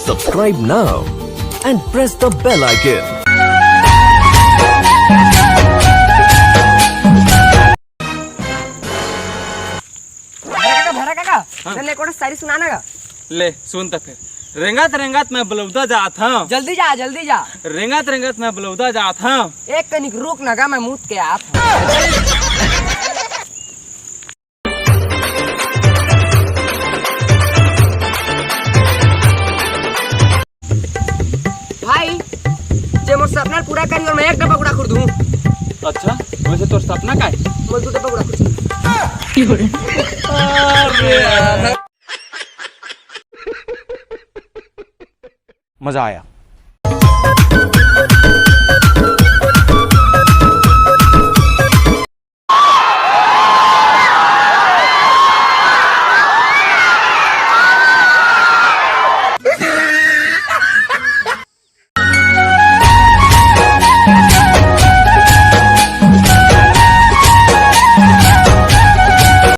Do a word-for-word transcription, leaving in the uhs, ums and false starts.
Subscribe now and press the bell icon. भैरा काका, भैरा काका, हाँ। चल एक और शायरी सुनाना का। ले सुन त फेर। रेंगत रेंगत मैं बलौदा जात हंव। जल्दी जा, जल्दी जा। रेंगत रेंगत मैं बलौदा जात हंव। एक कनिक रुक न गा, मैं मूत के आत हंव। भाई, जे मोर सपना ल पूरा करही, ओला मैं एक डब्बा गुड़ा खुर दूं। अच्छा, वैसे तोर सपना का हे? मोला दू डब्बा गुड़ा खुर चाही। मजा आया।